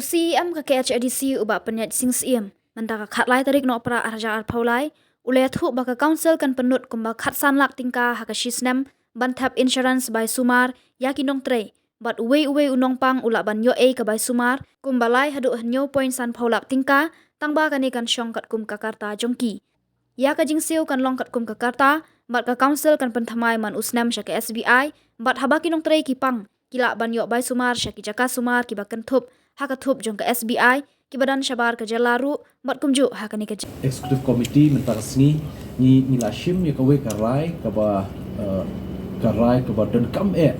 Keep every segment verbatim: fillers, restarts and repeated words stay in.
C E M ka K H A D C u Bah Pynïaid Sing Syiem mynta ka khatlai tarik Nohprah arhajar arphew lai u la ïathuh ba ka Council kan pynlut kumba khatsan lak tyngka ha ka shisnem ban thep insurance bai sumar ïa ki nongtrei bad uwei uwei u nongpang u lah ban ïoh ei ka bai sumar kumba lai haduh hynñiew point sanphew lak tyngka tang ba kane kan shong katkum ka karta jong ki. Ïa ka jingsiew kan long katkum ka karta bad ka Council kan pynthymmai man u snem sha ka S B I bad haba ki nongtrei ki pang ki lah ban ïoh bai sumar sha ki jaka sumar kiba kynthup ha ka thup jong ka S B I kiba don shabar ka jylla ruh bad kumjuh ha kane ka jing- Executive Committee mynta ka sngi ngi ngi la shim ïa kawei ka rai kaba, eh, ka rai kaba donkam eh,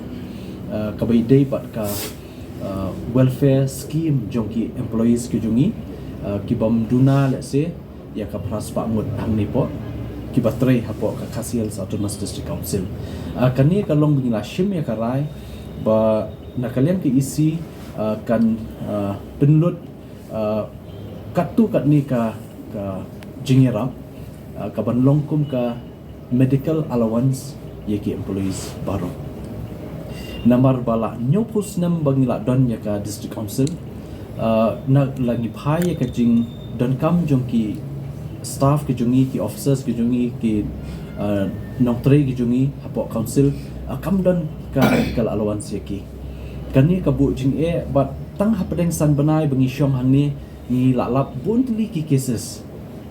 eh, kaba ïadei bad ka, eh, welfare scheme jong ki employees ki jong ngi, eh, kibym duna lehse ïa ka phra spah ngut hangne hapoh kiba trei hapoh ka Khasi Hills Autonomous District Council. Ah, kane ka long ba ngi la shim ïa ka rai ba na ka liang ka E C, ah, kan, ah, pynlut, ah, katto katne ka, ka jingïarap, ah, kaban long kum ka medical allowance ïa ki employees baroh. Namar ba la hynñiewphew snem ba ngi la don ïa ka District Council, ah, na la ngi phai ïa ka jingdonkam jong ki staff ki jong ngi, ki officers ki jong ngi, ki, ah, nongtrei ki jong ngi hapoh Council, ah, kam don ka medical allowance ïa ki. Kane ka buh jingeh bad tang hapdeng san bnai ba ngi shong hangne ngi la lap bun tylli ki cases,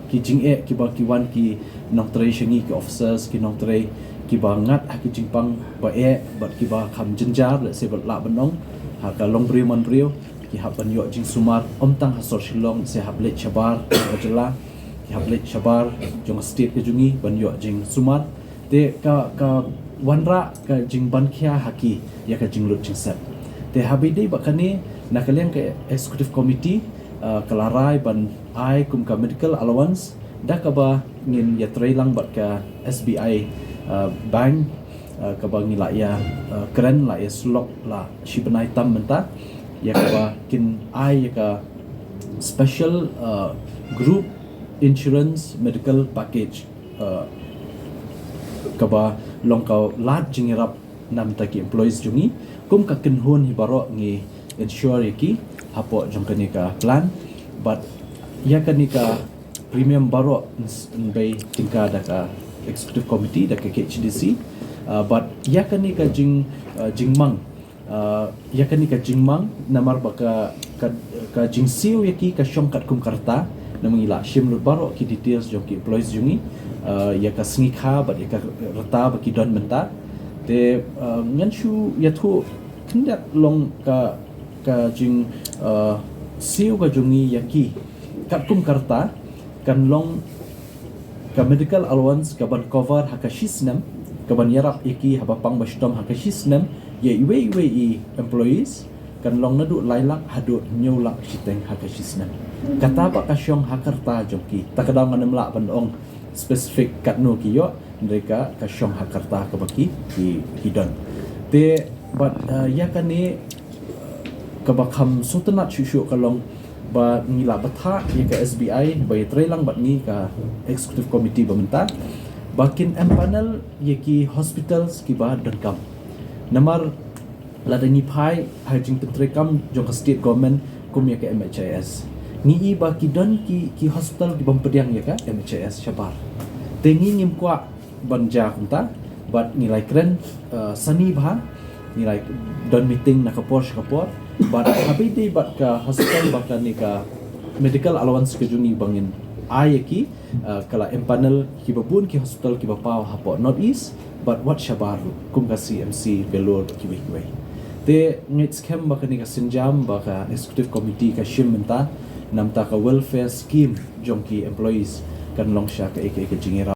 ki jingeh kiba ki wan ki nongtrei sha ngi, ki officers, ki nongtrei kiba ngat ha ki jingpang ba eh bad kiba kham jynjar, lehse bad lah ban ong ha ka longbriew manbriew ki hap ban ïoh jingsumar ym tang ha sor Shillong, lehse hap leit shabar ka jylla, ki hap leit shabar jong ka state ka jong ngi ban ïoh jingsumar. Te ka, ka wanrah ka jingbankhia ha ki ïa ka jinglut jingsep. Te haba ïadei bad kane na ka liang ka Executive Committee, ah, ka la rai ban ai kum ka medical allowance da kaba ngin ïatrei lang bad ka S B I, ah, Bank, ah, kaba ngi la ïa, ah, kren la ïa syllok la shi bnai tam mynta ïa kaba kin ai ïa ka special, ah, group insurance medical package, uh, kaba long ka lad jingïarap namar ki employees jong ngi kum ka kynhun hi baroh ngi insure ïa ki hapoh jong kane ka plan bad ïa kane ka premium baroh yn bei tyngka da ka executive committee da ka K H A D C, uh, bad ïa kane ka jing, uh, jingmang, uh, ïa kane ka jingmang namar ba ka, ka, ka jingsiew ïa ki ka shong katkum ka rta. Namar ngi la shim lut baroh ki details jong ki employees jong ngi, uh, ïa ka sngi kha bad ïa ka rta ba ki don mynta. Te, uh, ngan shu ïathuh khyndiat long ka, ka jing, uh, siew ka jong ngi ïa ki katkum ka rta kan long ka medical allowance kaban cover ha ka shisnem, kaban ïarap ïa ki haba pang ba shitom ha ka shisnem ïa iwei iwei i employees kan long naduh lai lak haduh hynñiew lak shiteng ha ka shisnem. Kata ba ka shong ha ka rta jong ki. Ta ka daw ngan ym lah ban ong specific katno ki ïoh, hynrei ka, ka shong ha ka rta kaba ki, ki, ki don. Te bad, uh, ïa kane kaba kham sngewtynnat shuh shuh ka long ba ngi la bthah ïa ka S B I ba ïatrei lang bad ngi ka executive committee ba mynta ba kin empanel ïa ki hospitals kiba donkam. Namar lada ngi phai ha jingpyntreikam jong ka state government kum ïa ka M H I S, ngi i ba ki don ki, ki hospital kibym pdiang ïa ka M H I S shabar. Te ngi ngim kwah ban jia kumta bad ngi la ïakren, uh, sani bha, ngi la don meeting na ka por sha ka por bad haba ïadei bad ka hospital ba kane ka medical allowance ka jong ngi ba ngin ai ïa ki, uh, ka la empanel kiba bun ki hospital kiba paw hapoh North East bad wat shabar ruh kum ka C M C, Vellore, kiwei kiwei. Te ngeit skhem ba kane ka sienjam ba ka executive committee ka shim mynta namar ka welfare scheme jong ki employees kan long sha kaei kaei ka jingïarap.